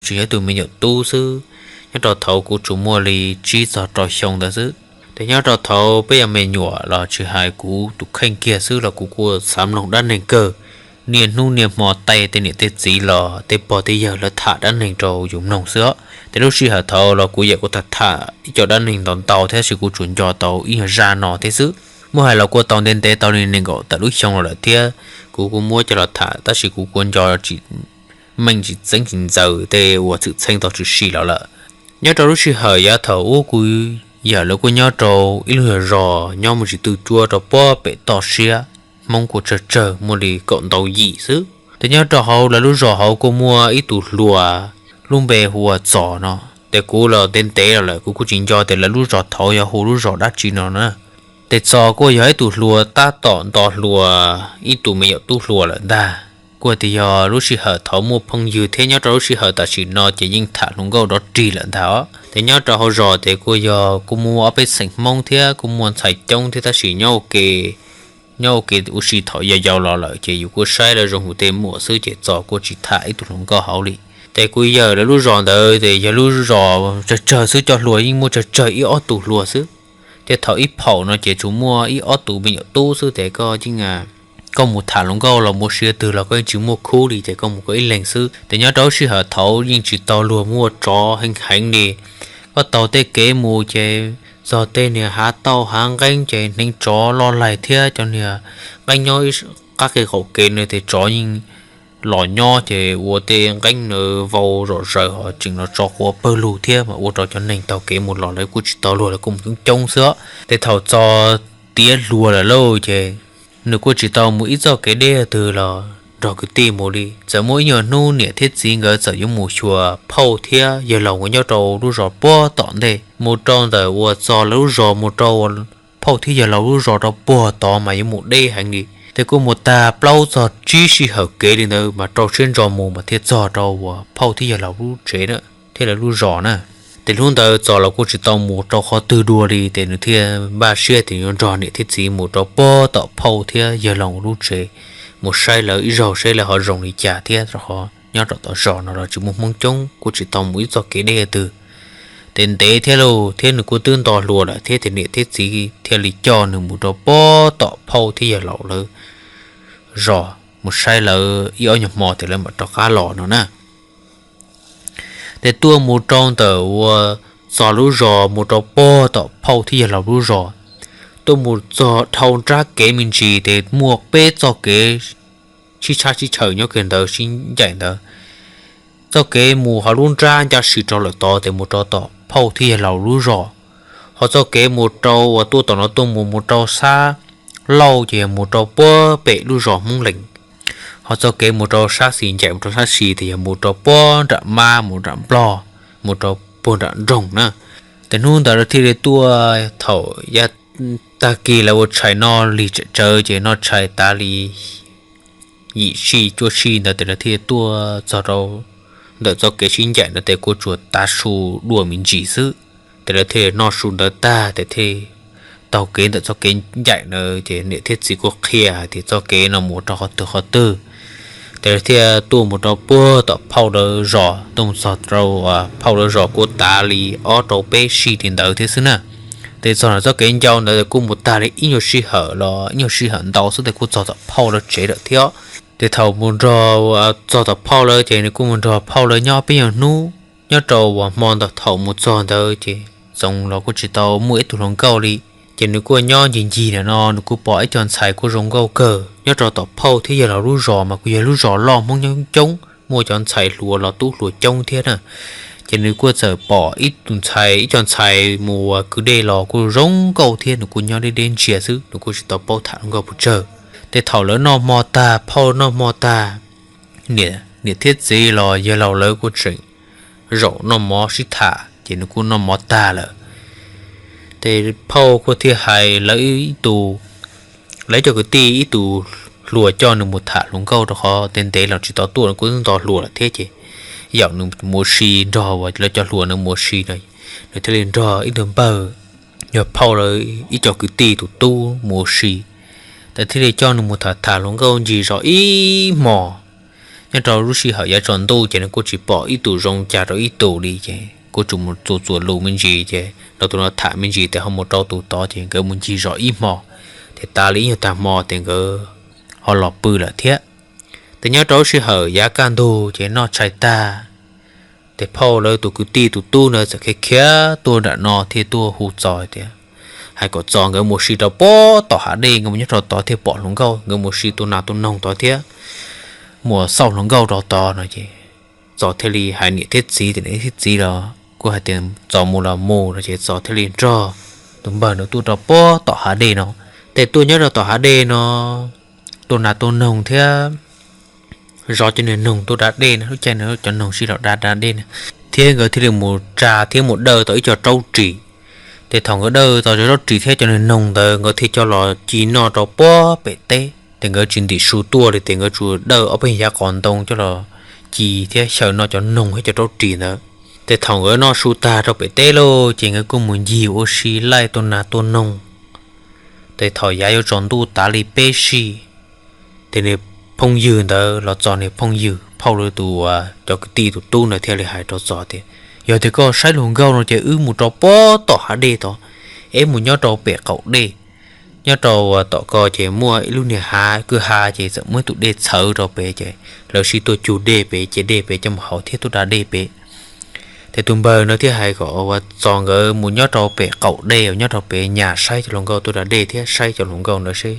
tseem yog ib tug me nyuam tub xwb. Nyob rau thaum kuv tsuas muaj li tsib txog rau xyoo ntawd xwb. Ces nyob rau thaum peb yog me nyuam los tsis hais kuv tus kheej kiag xwb los kuv kuj xav mloog dab neeg kawg. Niaj hnub niaj hmo tej niam tej txiv los tej pog tej yawg lawv tham dab neeg rau yus mloog xwb os. Ces lub sij hawm thaum los kuv yawm kuv tham tham ib co dab neeg ntau ntau thiab tab sis kuv tsuas nco tau ib nyuag zaj no thiab xwb. Muab hais los kuj tau ntev ntev tau li nees nkaum tawm lub xyoo los lawm thiab. Kuv kuj muab coj los tham tab sis kuv kuj nco tsis meej tsis txeeb tsis ntxaws tej uas txwm txheej tau tshwm sim los lawm. Nyob rau lub sij hawm yav thaum ub kuv yawm lawv kuj nyob rau ib lub nyuag zos nyob mus tsis twg cuab rau puag pem toj siab, Hmoob kuj tsawg tsawg muaj li kaum ntau yim xwb. Ces nyob rau hauv lawv lub zos hauv kuj muaj ib tug hluas lub npe hu ua Txos no. Ces kuv los ntev ntev los lawm kuv kuj tsis nco tias lawv lub zos thaum ub yog hu lub zos dab tsi no na. Ces Txos kuj yog ib tug hluas tab tom nto hluas ib tug me nyuam tub hluas lawm ntag. Kuj tias yog lub sij hawm thaum muaj phooj ywg thiab nyob rau lub sij hawm tam sim no ces yeej tham hluas nkauj dov rig lawm ntag os. Ces nyob rau hauv zos ces kuj yog kuj muaj ob peb xeem Hmoob thiab kuj muaj ntxhais coob thiab tab sis nyob ua ke nyob ua ke ua si thaum yau yau los lawm ces yus kuj saib lawv zoo hu tej muam xwb ces Txos kuj tsis tham ib tug hluas nkauj hauv li. Ces kuv yawm lawv lub zos ntawd ces yog lub zos tsawg tsawg xwb, cov hluas yeej muaj tsawg tsawg ib ob tug hluas xwb. Ces thaum ib phaum no ces tsuas muaj ib ob tug me nyuam tub xwb ces koj yeej koj mus tham hluas nkauj los mus ua si twg los koj yeej tsis muaj khub li ces koj mus koj ib leeg xwb. Ces nyob rau lub sij hawm thaum yeej tsis tau luag muaj tsov heev heev li. Koj taug tej kev mus ces txog tej niag hav tauj hav nqeeb ces hneev tsov loj laig thiab cov niag nqeeb nyob qab qe qaum kev no ces tsov yeej los nyob ces ua tej nqeeb na vau zom zaws ho tseem los tso quav pawg lug thiab mas ua rau cov neeg taug kev mus los lawv kuj tsis tau luag, lawv kuj mus coob coob xwb. Ces thaum Txos tiav hluas lawm lauj ces nws kuj tsis tau mus ib txoj kev deb twg los nrog kwv tij mus li. Txawm muaj ib nyuag hnub niam thiab txiv nkawd txawm yuav mus xyuas phauj thiab yawg laus nkawd nyob rau lub zos puag tom ntej, mus rau ntawm uas Txos lawv lub zos mus rau phauj thiab yawg laus lub zos rau puag tod mas yuav mus deb heev li. Ces kuj mus tag plaub txog tsib sij hawm kev li ntawd mas rau siab ntso mus mas thiaj txog rau uas phauj thiab yawg laus lub tsev thiab lawv lub zos na. Ces hnub ntawd Txos los kuj tsis tau mus rau qhov twg dua li ces nws thiaj npaj siab tias yuav nrog niam thiab txiv mus rau puag tom phauj thiab yawg laus lub tsev, mus saib lawv ib zaug saib lawv ho zoo li cas thiab rau qhov nyob rau tom zos no los tsis muaj Hmoob coob kuj tsis tau mus ib txoj kev deb twg. Ces ntev thiab lauj thiab nws kuj twb nto hluas lawm thiab ces niam thiab txiv thiaj li coj nws mus rau puag tom phauj thiab yawg laus lawv zos mus saib lawv ib ob nyuag hmo ces lawv mam rov qab los no na. Ces tuaj mus rau ntawm uas Txos lub zos mus rau puag tom phauj thiab yawg laus lub zos, tuaj mus txog dhau nrab kev me ntsis ces muaj peb txoj kev sib tshab sib chaws nyob kiag ntawd sib ncaim ntawd. Txoj kev mus hauv lub nrab ncaj si rau lawm tod ces mus rau tom phauj thiab yawg laus lub zos, ho txoj kev mus rau uas tuaj tom no tuaj mus mus rau Xab Lauj ces yog mus rau puag pem lub zos Hmoob Lees, ho txoj kev mus rau sab xis ncaim mus rau sab xis ces yog mus rau puag nram Mab mus nram Nplog, mus rau puag nram nroog na. Ces hnub ntawd lawv thiaj li tuaj thaum yav tag kis lawv ua tshais noj lig tsawv tsawv ces noj tshais tas li yim sij cuaj sij ntawd ces lawv thiaj tuaj txog rau ntawm txoj kev sib ncaim ntawd ces kuj tsuas tav su dua me ntsis xwb. Ces lawv thiaj noj su ntawd tag ces thiaj taug kev ntawm txoj kev ncaim ntawd ces niam thiab txiv kuj qhia hais tias txoj kev no mus rau qhov twg qhov twg. Ces lawv thiaj tuaj mus rau puag tom phauj lawv zos, tuaj mus txog rau phauj lawv zos kuj tav li ob rau peb sij li ntawd thiab xwb na. Ces txog ntawm txoj kev ncau ntawd kuj mus tag li ib nyuag sij hawm los ib nyuag sij hawm ntau xwb ces kuj txog tom phauj lawv tsev lawm thiab. Ces thaum mus nrog, txog tom phauj lawv ces nws kuj mus nrog phauj lawv nyob peb nyuag hnub. Nyob rau uas hmo ntawd thaum mus txog ntawd ces Txos los kuj tsis tau muaj ib tug hluas nkauj li. Ces nws kuj nyob ncig ncig ntawm no nws kuj pom ib co ntxhais kuj zoo nkauj kawg nyob rau tom phauj thiab yawg laus lub zos mas kuj yog lub zos loj Hmoob coob coob muaj cov ntxhais hluas los tub hluas coob thiab na. Ces nws kuj txawm pom ib tug ntxhais ib co ntxhais mus ua kwv dej los kuj zoo nkauj thiab nws kuj nyob deb deb ntsia xwb nws kuj tsis tau paub tham hluas nkauj pes tsawg. Ces thaum lawv noj hmo tag phauj noj hmo tag, niam thiab txiv los yawg laus lawv kuj tseem zaum noj mov sib tham ces nws kuj noj mov tag lawm. Ces phauj kuj thiaj hais lawv ib tus, lawv cov kwv tij ib tus hluas coj nws mus tham hluas nkauj rau qhov ntev ntev los tsis tau tuaj nws kuj twb nto hluas lawm thiab ces yaum nws mus ua si nrog uas lawv cov hluas nws mus ua si no. Nws thiaj li nrog ib tug npawg yog phauj lawv ib co kwv tij tus tub mus ua si. Ces thiaj li coj nws mus tham tham hluas nkauj ncig zos ib hmos. Nyob rau lub sij hawm yav tsaus ntuj ces nws kuj tsis pom ib tus zoo cas rau ib tus li ces kuj tsuas mus txuas txuas lus me ntsis ces rau tus no tham me ntsis tes ho mus rau tus tod ces nkawd mus ncig zov ib hmo tes tas li ib nyuag tag hmo tes nkawd ho los pw lawm thiab. Tes nyob rau lub sij hawm yav kaj ntug ces noj tshais tag tes phauj lawv tus kwv tij tus tub ntawd txawm khiav khiav tuaj nram no thiaj tuaj hu Txos tias hais kom Txos nkawd mus ua si rau puag tom hav dej, nkawd mus nyob rau tod thiaj pom hluas nkauj, nkawd mus ua si tua nas tua noog tod thiab mus xauj hluas nkauj rau tod no ces Txos thiaj li hais niam thiab txiv tias niam thiab txiv los kuj hais tias Txos mus los mus no ces Txos thiaj li nrog tus npawg ntawd tuaj rau puag tom hav dej no. Tes tuaj nyob rau tom hav dej no tua nas tua noog thiab zov cov niag noog tuaj da dej na, lub caij no cov noog sib los da da dej na, thiab nkawd thiaj li mus tsa thiab mus dawj tau ib co raub ris. Ces thaum nkawd dawj tau cov raub ris thiab cov niag noog ntawd nkawd thiaj coj los ci noj rau puag pem teb. Ces nkawd tsis ntim su tuaj li ces nkawd tsuas dawj ob peb yav qos ntoo coj los ci thiab xyaw noj cov noog thiab cov raub ris ntawd. Ces thaum nkawd noj su tag rau pem teb lauj ces nkawd kuj mus ncig ua si laij tua nas tua noog. Ces thaum yav yuav tsaus ntuj tav li peb sij, ces nws phooj ywg ntawd los Txos nws phooj ywg phauj lawv tus, cov kwv tij tus tub ntawd thiaj li hais rau Txos tias yog tias koj saib hluas nkauj no ces wb mus rau puag tom hav dej tod, es mus nyob rau pem qaum dej. Nyob rau tom ko ces muaj ib lub niag hav kwj ha ces txawm muaj ib tus dej txhawv rau pem ces lawv sib tuaj cug dej pem ces dej pem coj mus haus thiab tuaj da dej pem. Ces tus npawg no thiaj hais kom uas Txos nkawd mus nyob rau pem qaum dej uas nyob rau pem nyas saib cov hluas nkauj tuaj da dej thiab saib cov hluas nkauj ntawd seb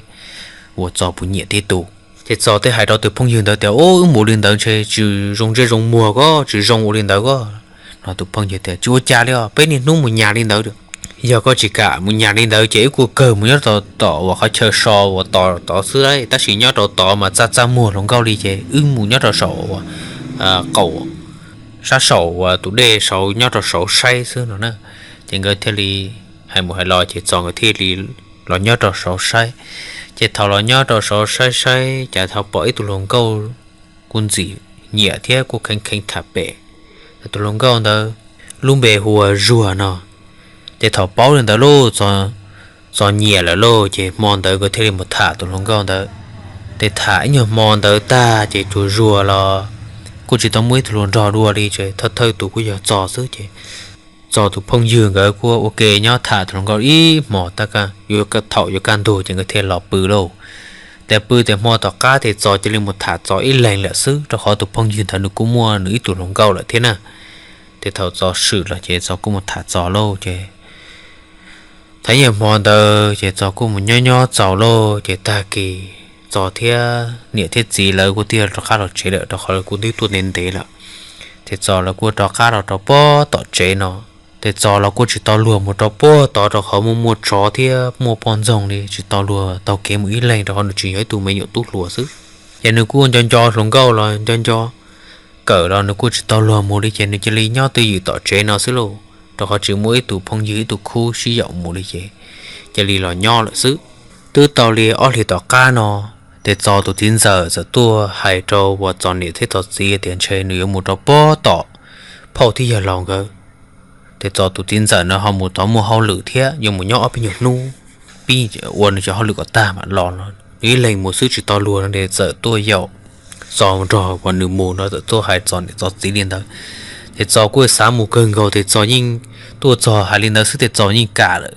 uas Txos puas nyiam tib tus. Ces Txos thiaj hais rau tus phooj ywg ntawd tias ub, wb mus li ntawd ntshe tsis zoo ntsej zoo muag ko, tsis zoo ua li ntawd ko. No tus phooj ywg tias tsis ua cas li os, peb niaj hnub mus nyas li ntawd. Yog koj tsis kam mus nyas li ntawd ces wb kuj kawg mus nyob rau tom uas qhov chaw so uas tod xwb lauj, tab sis nyob rau tod mas txaj txaj muag hluas nkauj li ces wb mus nyob rau saum qaum sab saum uas tus dej saud nyob rau saud saib xwb no na. Ces nkawd thiaj li hais mus hais los ces Txos nkawd thiaj li los nyob rau saud saib. Ces thaum los nyob rau saud saib saib cas thaum pom ib tug hluas nkauj kuj ntxim nyiam thiab kuj kheev kheev tham pem. Tus hluas nkauj ntawd lub npe hu ua Zuag no. Ces thaum paub li ntawd lauj, Txos nyiam lawm lauj, ces hmo ntawd nkawd thiaj li mus tham tus hluas nkauj ntawd. Ces tham ib nyuag hmo ntawd tag ces tsuas Zuag los kuj tsis tau muaj ib tug hluas nrog dua li, ces thawj thawj tus kuj yog Txos xwb ces Txos tus phooj ywg nkawd kuj ua ke nyob tham tus hluas nkauj ib hmos, thaum yuav kaj ntug ces nkawd thiaj los pw lauj. Ces pw ces hmo tom qab ces Txos cia li mus tham Txos ib leeg lawm xwb, rau qhov tus phooj ywg ntawd nws kuj muaj nws ib tug hluas nkauj lawm thiab na. Ces thaum Txos swm los ces Txos kuj mus tham Txos lauj ces tham ib nyuag hmo ntawd ces Txos kuj mus nyob nyob Txos lauj, ces tag kis Txos thiab niam thiab txiv lawv kuj thiaj rov qab los tsev lawm rau qhov lawv kuj twb tuaj ntev ntev lawm. Ces Txos lawv kuj rov qab los rau puag tom tsev no. Ces Txos los kuj tsis tau luag mus rau puag tod rau qhov muaj muaj tsov thiab muaj poj ntxoog li, tsis tau luag taug kev mus ib leeg rau qhov nws tseem yog ib tug me nyuam tub hluas xwb. Ces nws kuj nco nco hluas nkauj los nco nco kawm los nws kuj tsis tau luag mus li, ces nws cia li nyob twj ywm tom tsev no xwb lauj, rau qhov tsis muaj ib tug phooj ywg ib tug khub sib yaum mus li ces cia li los nyob lawm xwb. Twb tau li ob hlis tom qab no, ces Txos tus txiv ntxawm txawm tuaj hais rau uas Txos niam thiab Txos txiv tias ntshe nws yuav mus rau puag tom phauj thiab yawg laus nkawd. Ces Txos tus txiv ntxawm no ho mus tod muaj hauj lwm thiab yuav mus nyob ob peb nyuag hnub, pib ua nws cov hauj lwm kom tag mam los no. Nws ib leeg mus xwb tsis tau luag no ces txawm tuaj yaum Txos nrog uas nws mus no, txawm tuaj hais Txos niam Txos txiv li ntawd. Ces Txos kuj xav mus kawg nkaus, ces Txos yeej tuaj txog hais li ntawd xwb ces Txos yeej kam lawm,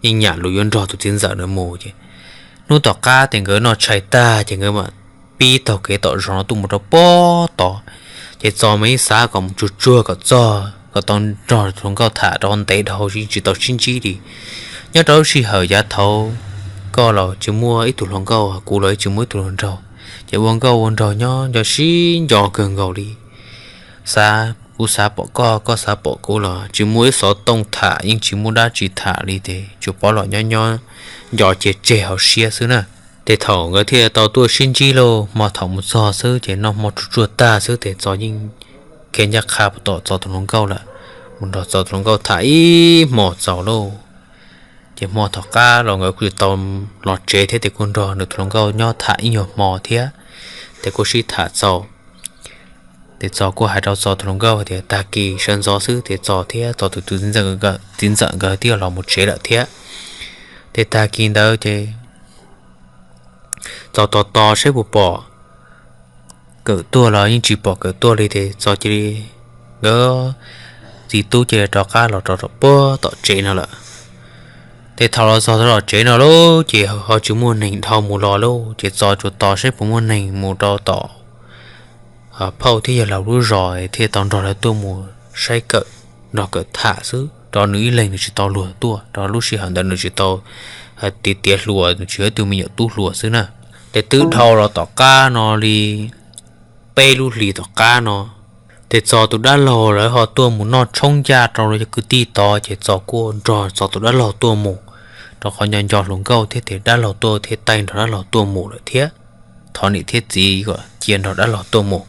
yeej nyam lus yuav nrog tus txiv ntxawm no mus. Ces hnub tom qab ces nkawd noj tshais tag ces nkawd mam pib taug kev tom zos no tuaj mus rau puag tod. Ces Txos mas yeej xav kom mus tsuag tsuag kom txog kom tau nrog tus hluas nkauj tham rau ntev dhau tsis tau sib ntsib li. Nyob rau lub sij hawm yav thaud koj los tsis muaj ib tug hluas nkauj, kuv los tsis muaj ib tug hluas nraug, ces ua nkauj ua nraug nyob nco sib nco kawg nkaus li. Xav kuv xav pom koj, koj xav pom kuv los tsis muaj ib xov tooj tham, yeej tsis muaj dab tsi tham li, ces tsuas pov los nyob nyob nco cia tseg hauv siab xwb na. Ces thaum nkawd thiaj tau tuaj sib ntsib lauj, hmo thaum mus txog xwb ces noj hmo tsuag tsuag tag xwb ces Txos yeej khiav ncaj qha puag tom Txos tus hluas nkauj lawm, mus nrog Txos tus hluas nkauj tham ib hmos txaus lauj. Ces hmo tom qab los nkawd kuj tsis tau los tsev thiab, ces kuj nrog nws tus hluas nkauj nyob tham ib nyuag hmo thiab, ces kuj sib tham txaus. Ces Txos kuj hais rau Txos tus hluas nkauj tias tag kis sawv ntxov xwb ces Txos thiab Txos tus txiv ntxawm nkawd twb los mus tsev lawm thiab. Ces tag kis ntawd ces Txos tos tos saib puas pom Kawm tuaj los yeej tsis pom Kawm tuaj li ces Txos cia li, nkawd txiv tub cia li rov qab los rau puag tom tsev no lawm. Ces thaum los txog tom tsev no lauj ces ho tsis muaj neeg dhau mus los lauj, ces Txos tsuas tos saib puas muaj neeg mus rau tom phauj thiab yawg laus lub zos thiaj tau nrog lawv tuaj mus saib Kawm, nrog Kawm tham xwb, rau nws ib leeg nws tsis tau luag tuaj, rau lub sij hawm ntawd nws tsis tau tiav tiav hluas, nws tsis yog ib tug me nyuam tub hluas xwb na. Ces twb dhau los tom qab no li peb lub hlis tom qab no, ces Txos tus dab laug lawv ho tuaj mus noj tshoob ncaj rau cov kwv tij tod, ces Txos kuj nrog Txos tus dab laug tuaj mus, rau qhov nco nco hluas nkauj thiab ces dab laug tuaj thiaj taij nrog dab laug tuaj mus lawm thiab. Thov niam thiab txiv kom cia nrog dab laug tuaj mus.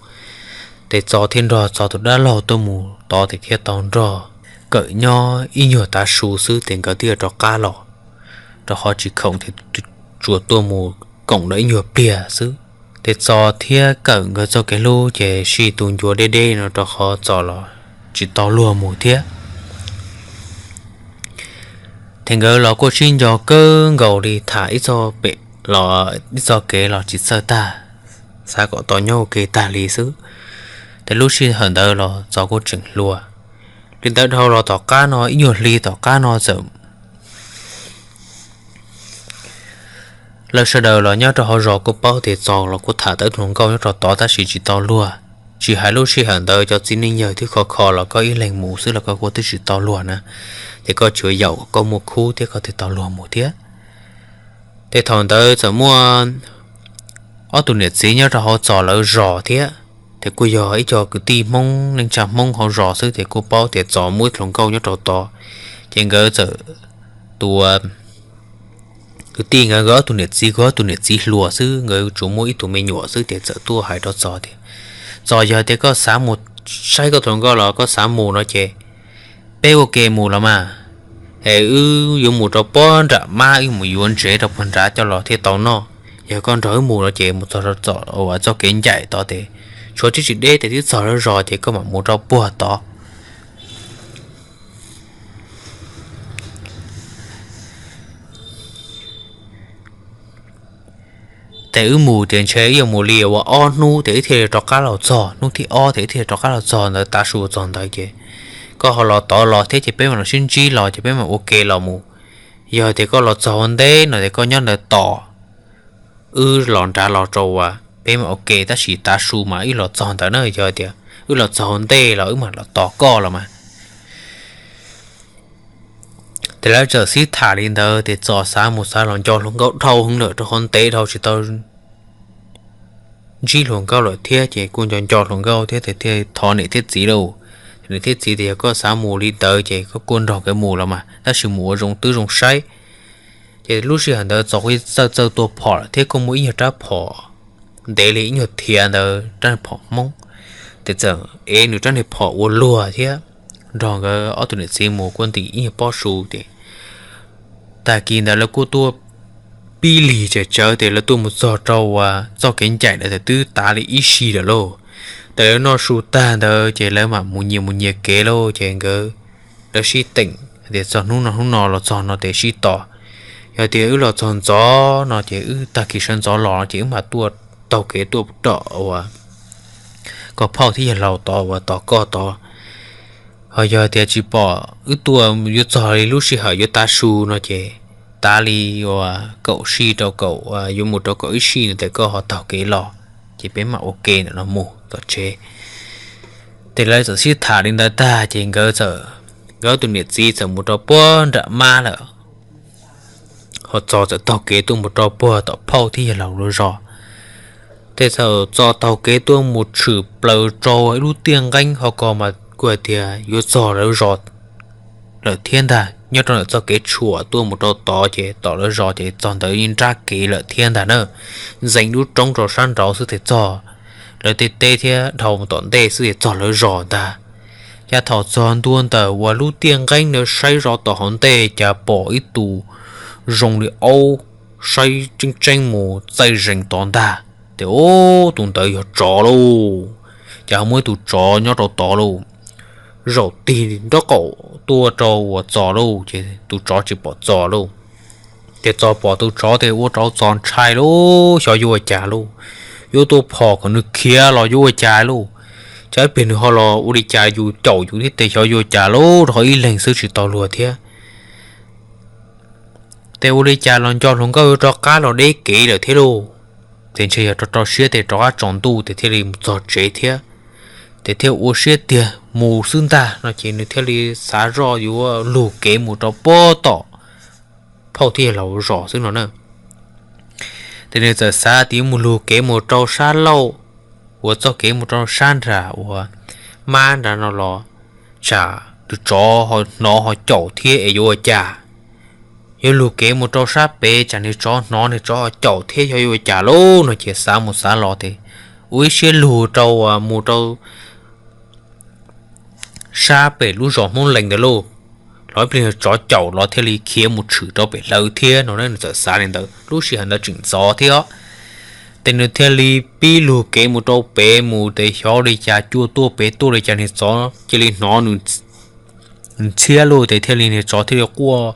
Ces Txos thiaj nrog Txos tus dab laug tuaj mus tod ces thiaj tau nrog Kawm nyob ib nyuag tav su xwb ces nkawd thiaj rov qab los, rau qhov tsis khoom ces tsuas tuaj mus koom lawv ib nyuag pliag xwb. Ces Txos thiab Kawm nkawd txoj kev hlub ces sij tus ncua deb deb no rau qhov Txos los tsis tau luag mus thiab. Ces nkawd los kuj sib nco kawg nkaus li, tham ib txoj pem los ib txoj kev los tsis txawj tag, xav kom tau nyob ua ke tag li xwb. Ces lub sij hawm ntawd los Txos kuj tseem hluas. Li ntawd dhau los tom qab no ib nyuag hli tom qab no txawm lawv sawv daws los nyob rau hauv zos kuj paub tias Txos los kuj tham tau ib tug hluas nkauj nyob rau tod tab sis tsis tau luag. Tsis hais lub sij hawm ntawd cov txiv neej yawg twb kho kho los koj ib leeg mus xwb los koj kuj twb tsis tau luag na, ces koj tsuas yaum koj muaj khub thiab koj thiaj tau luag mus thiab. Ces thaum ntawd txawm muaj ob tug niam txiv nyob rau hauv Txos lawv zos thiab, ces kuj yog ib co kwv tij Hmoob neej tsa Hmoob hauv zos xwb ces kuj paub tias Txos muaj ib tug hluas nkauj nyob rau tod. Ces nkawd txawm, tus kwv tij nkawd, nkawd ob tug niam txiv, nkawd ob tug niam txiv hluas xwb, nkawd tsuas muaj ib tug me nyuam xwb ces txawm tuaj hais rau Txos tias, Txos, yog tias koj xav mus saib koj tus hluas nkauj los koj xav mus no ces peb ua ke mus los mas, es wb yuav mus rau puag nram mab, wb mus yuav ntsev rau puag nrad coj los thiaj tau noj. Yog koj nrog wb mus no ces mus txog rau txoj kev ncaim tod ces tshuav tib tsis deb ces twb txog lawv zos ces koj mam mus rau puag tod. Ces wb mus ces ntshe wb yuav mus li ua ob hnub ces wb thiaj li rov qab los txog, hnub thib ob ces wb thiaj li rov qab los txog ntawd, tav su txog ntawd ces koj ho los tod los thiab ces peb mam los sib ntsib los ces peb mam ua ke los mus. Yog tias koj los txog ua ntej no ces koj nyob ntawd tos, wb los nrad los rau uas peb mam ua ke, tab sis tav su mas wb los txog ntawd na, yog tias wb los txog ua ntej los wb mam los tos koj los mas. Ces lawv txawm sib tham li ntawd ces Txos xav mus xav los nco hluas nkauj dhau heev lawm rau qhov ntev dhau tsis tau ntsib hluas nkauj lawm thiab ces kuj nco nco hluas nkauj thiab ces thiaj thov niam thiab txiv lauj. Niam thiab txiv tias yog koj xav mus li ntawd ces koj kuj nrog nkawd mus los mas, tab sis mus ua zoo twb zoo saib. Ces lub sij hawm ntawd Txos kuj txawj txawj tua phom lawm thiab kuj muaj ib nyuag rab phom ntev li ib nyuag thiav ntawd, rab phom Hmoob, ces txawm ev nws rab niag phom ua luag thiab nrog nkawd ob tug niam txiv mus kuj ntim ib nyuag pob su ces tag kis ntawd lawv kuj tuaj pib lig tsem tsawv ces lawv tuaj mus txog rau uas txoj kev ncaim lawm twb tav li ib sij lawm lauj. Ces lawv noj su tag ntawd ces lawv mam mus nyias mus nyias kev lauj, ces nkawd, lawv sib teem tias txog hnub no hnub no los txog no ces sib tos. Yog tias wb los txog ntxov no ces wb tag kis sawv ntxov los no ces wb mam tuaj taug kev tuaj rau uas koj phauj thiab yawg laus tod uas tos koj tod. Ho yog tias tsis pom wb tuaj yuav txog li lub sij hawm yuav tav su no ces tav li uas kaum sij rau kaum, yuav mus rau kaum ib sij no ces koj ho taug kev los, ces peb mam ua ke ntawm no mus tom tsev. Ces lawv txawm sib tham li ntawd tag ces nkawd txawm, nkawd tus niam txiv txawm mus rau puag nram mab lawm, ho Txos txawm taug kev tuaj mus rau puag tom phauj thiab yawg laus lawv zos. Ces txawm Txos taug kev tuaj mus tshwm plaws rau ib lub tiaj nqeeb ho ko mas kuj hais tias yuav txog lawv zos lawm thiab ntag. Nyob rau ntawm txoj kev tshuam tuaj mus rau tod ces tom lawv zos ces txog ntawd yeej nrab kev lawm thiab ntag na. Ntxeev lub roob rau sab nraud xwb ces txog lawv tej teb thiab dhau tom ntej xwb ces txog lawv zos ntag. Cas thaum txog ntua ntawm uas lub tiaj nqeeb ntawd saib zov tom hauv ntej cas pom ib tus zoo li aub saib tseeb tseeb mus txaij zees tod ntag. Ces ub, tus ntawd yog tsov lauj. Ces ho muaj ib tus tsov nyob rau tod lauj. Zaum tig nraub qaum tuaj rau uas Txos lauj, ces tus tsov tsis pom Txos lauj. Ces Txos pom tus tsov ces ua rau Txos ntshai lauj, xyov yuav ua cas lauj. yuav tuaj phom kom nws khiav los yuav ua cas lauj. Tsam ib pliag nws ho los ua li cas yus caum yus thiab tes xyov yuav ua cas lauj, rau qhov ib leeg xwb tsis tau luag thiab. Tes ua li cas los nco hluas nkauj yuav rov qab los deb kev lawm thiab lauj. Tes ntshe yog rau rau siab tes rov qab tsaus ntuj tes thiaj li mus txog tsev thiab. Tes thiaj ua siab tiag mus xwb ntag no ces nws thiaj li xav zoj yuav lug kev mus rau puag tom phauj thiab yawg laus zos xwb no na. Ces nws txawm xav tias yuav mus lug kev mus rau sab laug, uas txoj kev mus rau sab nram uas mab nrad no los tsam nws tsov hnov ho caum thiab es yuav ua cas. Yuav lug kev mus rau sab pem tsam nws tsov hnov nws tsov ho caum thiab xyov yuav ua cas lauj no ces xav mus xav los tes ua ib siab lug rau mus rau sab pem lub zos Hmoob Lees ntawd lauj. Los ib pliag tsov caum los thiaj li khiav mus tshwm rau pem hlawv thiab no na, nws txawm xav li ntawd. Lub sij hawm ntawd tseem ntxov thiab os. Ces nws thiaj li pib lug kev mus rau pem mus tes xyov li cas cua tuaj pem tuaj li cas niag tsov cia li hnov nws ntxhiab lauj, ces thiaj li niag tsov thiaj li quaj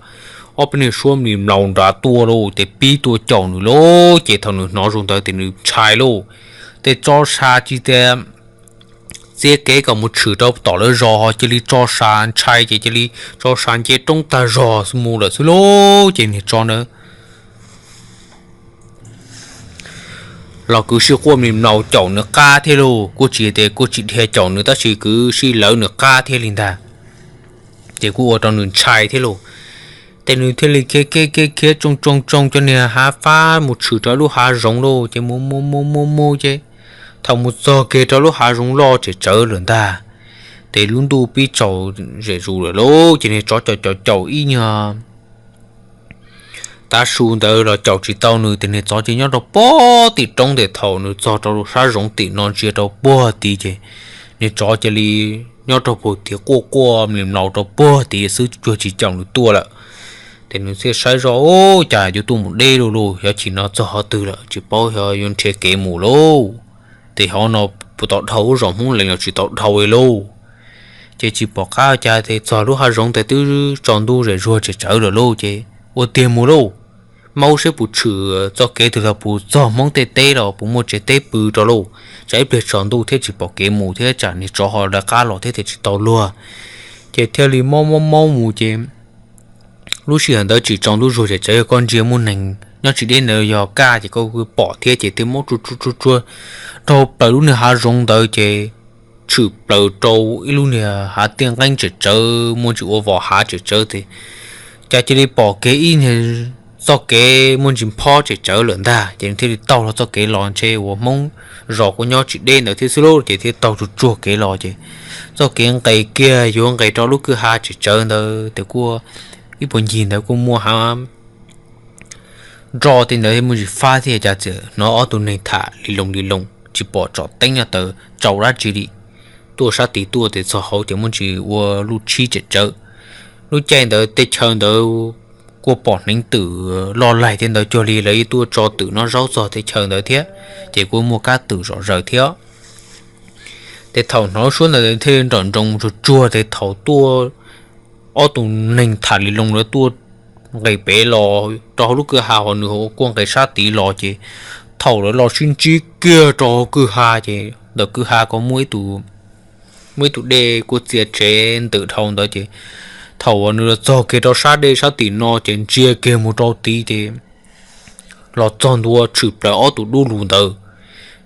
ob peb niag suab mlis mlaus nrad tuaj lauj, ces pib tuaj caum nws lauj. Ces thaum nws hnov zoo ntawd ces nws ntshai lauj. Ces tso sa tsis tias txia kev kom mus tshwm rau tom lawv zos ho cia li tso sa ntshai ces cia li tso sa nce roob tag zog mus lawm xwb lauj. Ces niag tsov ntawd los kwv sij quaj mlis mlaus caum nws qab thiab lauj, kuj tsis tias kuj tsis dhia caum nws tab sis kwv sij lawv nws qab thiab li ntag. Ces kuj ua rau nws ntshai thiab lauj. Ces nws thiaj li khiav khiav khiav khiav tsoo tsoo tsoo cov niag hav fab mus tshwm rau lub hav zoov lauj, ces mus mus mus mus mus ces thaum mus txog kiag rau lub hav zoov loj tsem tsawv lawm ntag, ces lub ntuj pib tsaus zem zus lawm lauj. Ces niag tsov caum caum caum ib nyuag tav su ntawd los caum tsis tau nws, ces niag tsov ces nyob rau puag tim roob. Ces thaum nws txog rau sab zoov tim no ntsia rau puag tid ces niag tsov cia li nyob rau puag tid quaj quaj mlis mlaus rau puag tid xwb, cuag tsis caum nws tuaj lawm. Ces nws thiaj saib zoj, ub, cas yuav tuaj mus deb lauj lauj, xyov chim no txog qhov twg lawm, tsis paub xyov yuav nrhiav kev mus lauj. Ces hov no puas tau dhau lub zos Hmoob Lees los tsis tau dhau li lauj. Ces tsis pom qab cas ces txog lub hav zoov tes twb tsaus ntuj zem zuag tsem tsawv lawm lauj, ces ua tiag mus lauj. Maub saib puas tshwm txoj kev twg los puas txog Hmoob tej teb los puas muaj tsev teb pw rau lauj, tsam ib pliag tsaus ntuj thiab tsis pom kev mus thiab tsam niag tsov ho lawv qab los thiab tias tsis tau luag. Ces thiaj li maub maub maub mus ces lub sij hawm ntawd tsis tsaus ntuj zuag ces tsam yog koj ntsia muaj neeg nyob tsis deb ntawd yog kaj ces koj pom thiab ces thiaj maub tsuag tsuag tsuag tsuag rau plaws lub niag hav zoov ntawd ces tshwm plaws rau ib lub niag hav tiaj nqeeb tsem tsawv muaj ntsis ua vos hav tsem tsawv ces cas cia li pom kev ib niag txoj kev muaj ntsis phob tsem tsawv lawm ntag. Ces nws thiaj li taug los txoj kev los ntshe uas Hmoob zos kuj nyob tsis deb ntawd thiab xwb lauj, ces thiaj taug tsuag tsuag kev los ces txoj kev nqes kiag yuav nqes rau lub kwj ha tsem tsawv ntawd ces kuj ib puag ncig ntawd kuj muaj hav nroj tej ntawd muaj ntsis fab thiab cas txawm hnov ob tug neeg tham li loo li loo tsis pom tsom teeb nyob taw tsau dab tsi li. Tuaj sab tid tuaj ces txog hauv ces muaj ntsis ua lub tshib tsem tsawv. Lub caij ntawd teb chaws ntawd kuj pom hneev twm loj laig thiab ntawd cuag li lawv tuaj tso twm noj zaub txog teb chaws ntawd thiab, ces kuj muaj kab twm zom zaws thiab. Ces thaum hnov lub suab ntawd thiaj nrawm nroos tsuag tsuag ces thaum tuaj ob tug neeg tham li loo lawv tuaj nqes pem los rau hauv lub kwj ha ho nws kuj nqes sab tid los ces thaum lawv los sib ntsib kiag rau hauv kwj ha ces ntawm kwj ha ko muaj ib tug muaj ib tug dej kuj txia tsev ntws dhau ntawd ces thaum uas nws los txog kiag rau sab dej sab tim no ces ntsia kiag mus rau tid ces los txog ntua tshwm plaws ob tug dub lug ntawd.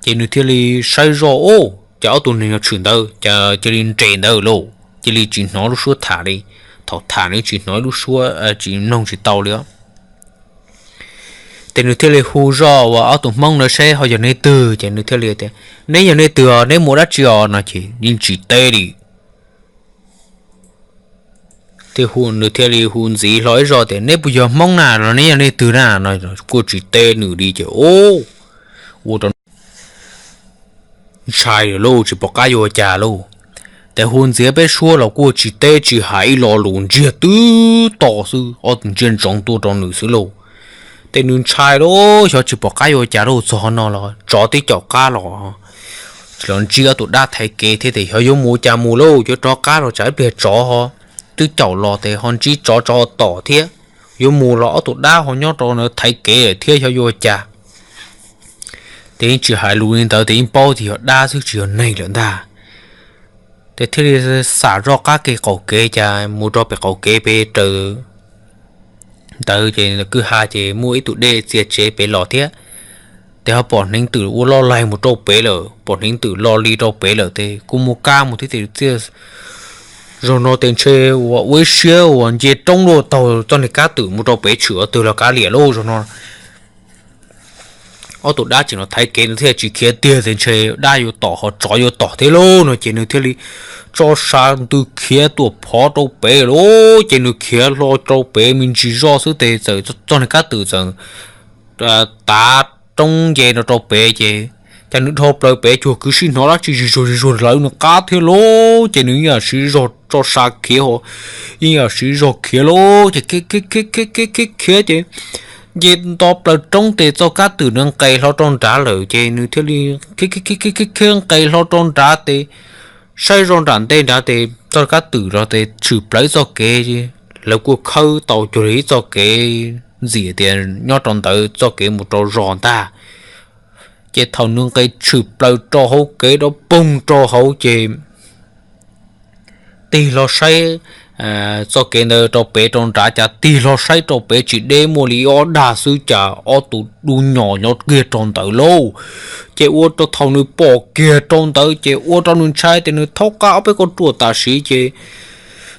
Ces nws thiaj li saib zoj, ub, cas ob tug neeg no tshwm ntawd cas cia li nres ntawd lauj, cia li tsis hnov lub suab tham li. Thaum tham nws tsis hnov lub suab, tsis mloog tsis tau li. Ces nws thiaj li hu zoj uas ob tug Hmoob ntawd saib ho yog neb twg, ces nws thiaj li tias, neb yog neb twg os, neb mus dab tsi os no ces yeej tsis teb li. Thiaj hu, nws thiaj li hu ntxiv hlo ib zoj tias, neb puas yog Hmoob na los neb yog nej twg na no kuj tsis teb nws li ces ua rau ntshai lawm lauj, tsis pom qab yuav ua cas lauj. Ces hu ntxiv peb suab los kuj tsis teb tsis hais ib lo lus, ntsiag twb to xwb, ob tug ntsiag ntsoov tuaj rau nws xwb lauj. Ces nws ntshai lauj, xyov tsis pom qab yuav ua cas lauj, txog no los tsov twb caum qab los, los ntsib ob tug dab thaiv kev thiab ces xyov yuav mus ua cas mus lauj, yuav rov qab los tsam ib pliag tsov ho twb caum los ces ho ntsib tsov tsov tom thiab, yuav mus los ob tug dab ho nyob rau ntawd thaiv kev lawm thiab xyov yuav ua cas. Ces yeej tsis hais lus li ntawd, ces yeej paub tias yog dab xwb tsis yog neeg lawm ntag. Ces thiaj li xam zoj qab kev qaum kev, ces mus rau pem qaum kev pem raws ntawd ces kwj ha ces muaj ib tug dej txia tsev pem los thiab. Ces ho pom hneev twm ua loj laig mus rau pem lawm, pom hneev twm los li rau pem lawm, ces kuj muaj kab mus thiab, ces txia zaum no ces ntshe ua ib siab uas nce roob luaj taug txoj niag kab twm mus rau pem tshwm ob tug los kav liam lauj. Zaum no ob tug dab tseem los thaiv kev, nws thiaj tsis khiav tiag, ces ntshe dab yuav tom ho tsov yuav tom thiab lauj no ces nws thiaj li tso sa ntws khiav tuaj phov rau pem lauj. Ces nws khiav hlo rau pem me ntsis zoj xwb, ces txawm txoj niag kab twm txawm tav roob nce no rau pem, ces cas nws dhau plaws pem cuag kwv sib hnov dab tsi zig zuag zig zuag lawv nws qab thiab lauj. Ces nws yeej yam siv zog tso sa khiav, yeej yam siv zog khiav lauj. Ces khiav khiav khiav khiav khiav khiav ces nce nto plaws roob, ces txoj kab twm nws nqes hlo rau nrad lawm, ces nws thiaj li khiav khiav khiav khiav nqes hlo rau nrad, ces saib zoj nram ntej nrad, ces txoj kab twm los ces tshwm plaws txoj kev, lawv kuj khawb tau cuag li ib txoj kev ntxim tias nyob rau ntawd txoj kev mus rau zos ntag. Ces thaum nws nqes tshwm plaws rau hauv kev rau poog rau hauv, ces tig hlo saib txoj kev ntawd rau pem rau nrad, cas tig hlo saib rau pem tsis deb, muaj li ob dag xwb, cas ob tug dub nyos nyob kiag rau ntawd lauj. Ces ua rau thaum nws pom kiag rau ntawd ces ua rau nws ntshai, ces nws thaub qab ob peb kauj ruam tam sim, ces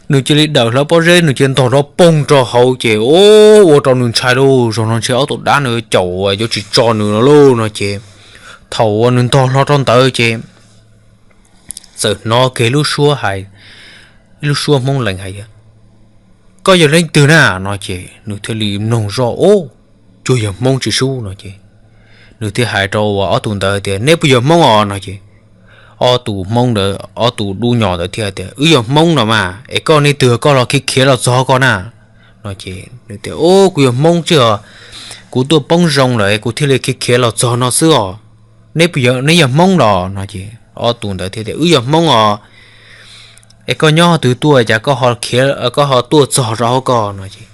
nws cia li dawm hlawv pob zeb, nws cia li ntog rov poog rau hauv, ces ua rau nws ntshai lauj. Zaum no ntshe ob tug dab no caum yuav tsis tso nws no lauj no ces thaum uas nws ntog hlo rau ntawd ces txawm hnov kiag lub suab hais, ib lub suab Hmoob lees hais tias, Koj yog leej twg na? No ces nws thiaj li mloog zoj, Ub, cuag yog Hmoob tsis sub no ces nws thiaj hais rau ob tug ntawd tias, Neb puas yog Hmoob os? No ces ob tug Hmoob ntawd, ob tug dub nyos ntawd thiaj tias, Wb yog Hmoob no mas, es koj leej twg koj los khiav khiav los txog koj na? No ces nws tias, Ub, kuv yog Hmoob tsis, kuv tuaj poob zoo lawm kuv thiaj li khiav khiav los txog no xwb os. Neb puas yog, neb yog Hmoob los? No ces ob tug ntawd thiaj tias, Wb yog Hmoob os. Es koj nyob twg tuaj cas koj ho tuaj txog rau hauv koj? No ces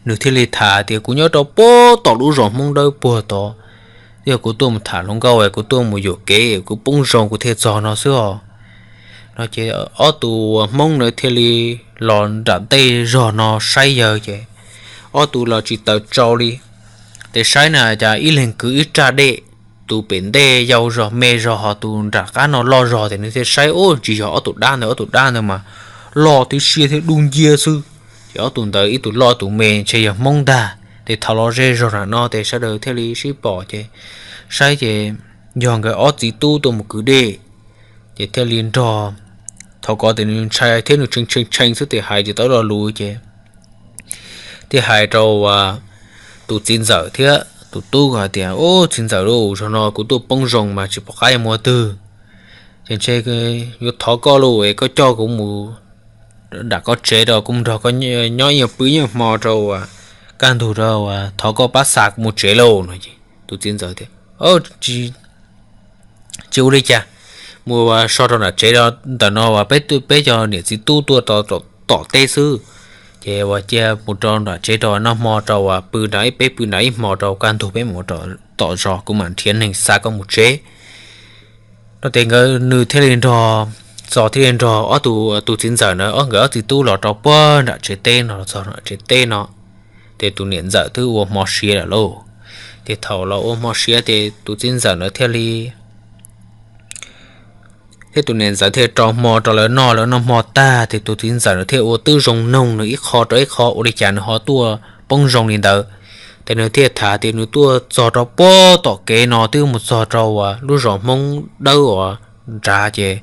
nws thiaj li tham tias, Kuv nyob rau puag tom lub zos Hmoob dawb puag tod, yog kuv tuaj mus tham hluas nkauj es kuv tuaj mus yuam kev kuv poob zoo kuv thiaj txog no xwb os. No ces ob tug Hmoob ntawd thiaj li los nram ntej zos no saib yawg ces ob tug los tsis taws tsau li. Ces saib na cas ib leeg kwv ib raj dej, tus pem ntej yau zog me zog, ho tus nram qab no loj zog, ces nws thiaj saib, Ub, tsis yog ob tug dab ntawd, ob tug dab ntawd mas loj tib siab thiab dub nciab xwb. Ces ob tug ntawd ib tug loj tus me ntshe yog Hmoob ntag. Ces thaum los ze zog nram no ces sawv daws thiaj li sib pom ces saib ces yog nkawd ob txiv tub tuaj mus kwv dej. Ces thiaj li nrog, thaum ko ces nws ntshai thiab nws tshee tshee tshee xwb ces hais tsis tau lo lus ces thiaj hais rau tus txiv ntxawm thiab tus tub hais tias, Ub, txiv ntxawm lauj, zaum no kuv tuaj poob zoo mas tsis pom qab yuav mus twg, ces ntshe yuav thov koj lauj es koj coj kuv mus nram koj tsev rau kuv mus nrog koj nyob ib nyuag pw ib nyuag hmo rau kaj ntug rau, thov koj pab xa kuv mus tsev lauj. No ces tus txiv ntxawm tias, Tsis ua li cas, mus so rau nram tsev, ntawm no peb, peb cov niam txiv tub tuaj tom teb xwb, ces ua cia mus rau nram tsev rau noj hmo rau pw nram ib, peb pw nram ib hmo rau kaj ntug peb mus tom zos kuv mam nrhiav neeg xa koj mus tsev. No ces nkawd, nws thiaj li nrog, Txos thiaj li nrog ob tug, tus txiv ntxawm na, ob, nkawd ob txiv tub los rau puag nram tsev teb no, los txog nram tsev teb no, ces tus niam ntxawm twb ua hmo siav lawm lauj. Ces thaum los ua hmo siav ces tus txiv ntxawm na thiaj li thiab tus niam ntxawm thiaj rau hmo rau lawv noj, lawv noj hmo tag ces tus txiv ntxawm na thiaj ua tib zoo noog nws ib qho rau ib qho ua li cas nws ho tuaj poob zoo li ntawd. Ces nws thiaj tham tias nws tuaj txog rau puag tom kev no twb mus txog rau lub zos Hmoob Dawb uas nrad ces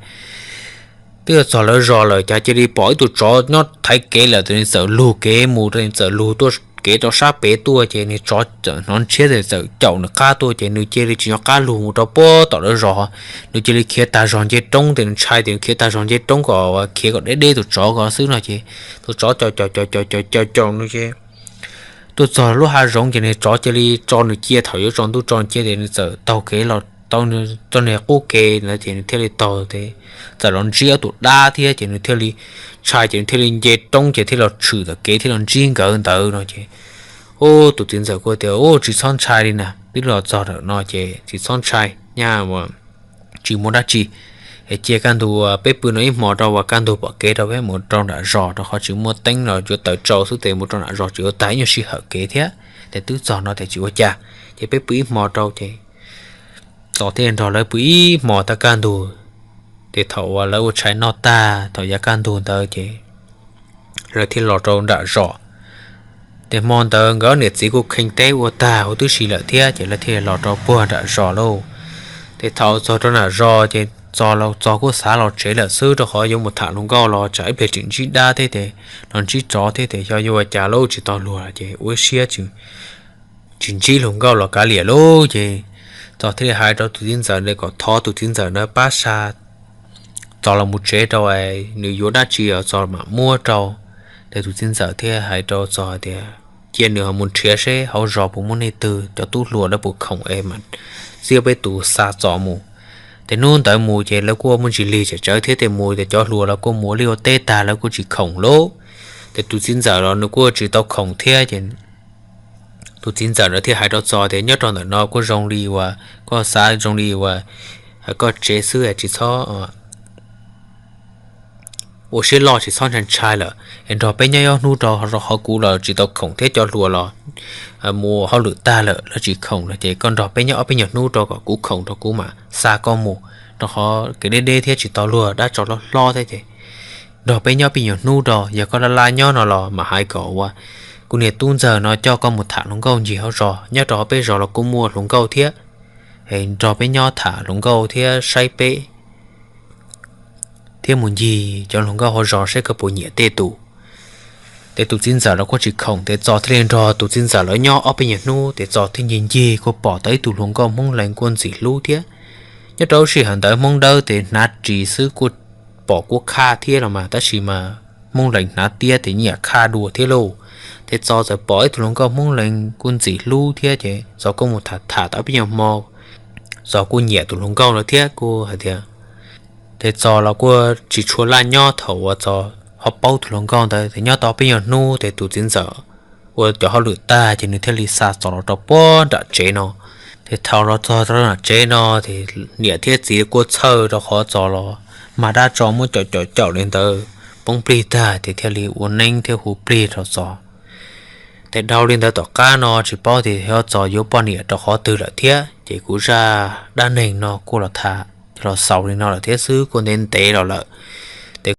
twb yuav txog lawv zos lawm, cas cia li pom ib tug tsov nyob thaiv kev lawm, ces nws txawm lug kev mus, nws txawm lug tuaj kev rau sab pem tuaj, ces nws tsov txawm hnov ntshiab ces txawm caum nws qab tuaj, ces nws cia li tsis nco qab lug mus rau puag tom lawv zos. Nws cia li khiav tag zog nce roob, ces nws ntshai ces nws khiav tag zog nce roob kom khiav kom deb deb tus tsov ko xwb no ces tus tsov caum caum caum caum caum caum caum nws ces tuaj txog lub hav zoov ces nws tsov cia li tso nws cia, thaum yuav tsaus ntuj tso nws cia ces nws txawm taug kev los tau, tau nws qub kev na ces nws thiaj li taug, txawm los ntsib ob tug dab thiab ces nws thiaj li ntshai ces nws thiaj li nce roob ces thiaj los tshwm tom kev thiaj los ntsib nkawd ntawd no ces Ub, tus txiv ntxawm kuj tias, Ub, tsis txhob ntshai li na, twb los txog ntawm no ces tsis txhob ntshai, nyaj tsis muaj dab tsi. Es cia kaj ntug peb pw no ib hmos rau, uas kaj ntug pom kev rau peb mus rau nram zos, rau qhov tsis muaj teeb los yuav tawm tsau xwb, ces mus rau nram zos tsis ua tag ib nyuag sij hawm kev thiab. Ces twb txog no ces tsis ua cas, ces peb pw ib hmos rau. Ces Txos thiaj nrog lawv pw ib hmos tag kaj ntug. Ces thaum uas lawv ua tshais noj tag, thaum yav kaj ntug ntawd ces lawv thiaj los rau nram zos. Ces hmo ntawd nkawd niam txiv kuj khee teb ua tag huv tib si lawm thiab, ces lawv thiaj los rau puag nram zos lauj. Ces thaum txog rau nram zos ces Txos los, Txos kuj xav los tsev lawm xwb, rau qhov yuav mus tham hluas nkauj los tsam ib pliag tseem ntsib dab thiab, ces los ntsib tsov thiab, ces xyov yuav ua cas lauj, tsis tau luag ces ua siab tsis ntsib hluas nkauj los kav liam lauj. Ces Txos thiaj li hais rau tus txiv ntxawm ntawd kom thov tus txiv ntxawm ntawd pab xa Txos los mus tsev rau, nws yuav dab tsi los Txos mam muab rau. Ces tus txiv ntxawm thiaj hais rau Txos tias cia nws ho mus nrhiav seb hauv zos puas muaj leej twg, cov tub hluas lawv puas khoom es mam txib peb tus xa Txos mus. Ces hnub ntawd mus ces lawv kuj ua muaj ntsis lig tsam tsawv thiab, ces mus ces cov hluas los kuj mus ua liaj ua teb tag, lawv kuj tsis khoom lauj. Ces tus txiv ntxawm los nws kuj tsis tau khoom thiab, ces tus txiv ntxawm ntawd thiaj hais rau Txos tias nyob rau ntawm no kuj zoo li uas koj xav, zoo li uas koj tsev xwb, tsis txhob ua siab loj, tsis txhob ntshai ntshai lawm, es nrog peb nyob ob hnub rau, rau qhov kuv los tsis tau khoom thiab cov hluas los mus hauj lwm tag lawm, lawv tsis khoom lawm, ces koj nrog peb nyob ob peb nyuag hnub rau kom kuv khoom rau kuv mam xa koj mus, rau qhov kev deb deb thiab tsis tau luag, dab tsov hlob hlob thiab, ces nrog peb nyob peb nyuag hnub rau, yog koj laj laj nyob no los mam hais kom uas kuv niag tub ntxawg no coj koj mus tham hluas nkauj ncig hauv zos, nyob rau hauv peb zos los kuj muaj hluas nkauj thiab. Es nrog peb nyob tham hluas nkauj thiab saib peb thiab mus ncig cov hluas nkauj hauv zos seb koj puas nyiam tej tus. Ces tus txiv ntxawm los kuj tsis khoom, ces Txos thiaj li nrog tus txiv ntxawm lawv nyob ob peb nyuag hnub, ces Txos thiaj ncig ncig kuj pom tau ib tug hluas nkauj Hmoob Lees kuj ntxim hlub thiab. Nyob rau lub sij hawm ntawd Hmoob Dawb ces hnav ris xwb, kuj pom kuj khaj thiab los mas, tab sis mas Hmoob Lees hnav tiab ces nyiam khaj dua thiab lauj. Ces Txos txawm pom ib tug hluas nkauj Hmoob Lees kuj ntxim hlub thiab, ces Txos kuj mus tham tham tau peb nyuag hmo, Txos kuj nyiam tus hluas nkauj ntawd thiab kuj hais tias, ces Txos los kuj tsis tshua laj nyob thaum uas Txos ho paub tus hluas nkauj ntawd. Ces nyob tau peb nyuag hnub ces tus txiv ntxawm ua cov hauj lwm tag ces nws thiaj li xa Txos los rau puag nram tsev no. Ces thaum los txog rau nram tsev no, ces niam thiab txiv kuj txhawj rau qhov Txos los mag dab tsov muab caum caum caum li ntawd poob plig tag, ces thiaj li ua neeb thiab hu plig rau Txos. Ces dhau li ntawd tom qab no tsis paub tias yog Txos yuav poj niam rau qhov twg lawm thiab. Ces kuv zaj dab neeg no kuj los tham los xaus li no lawm thiab xwb, kuj ntev ntev los lawm.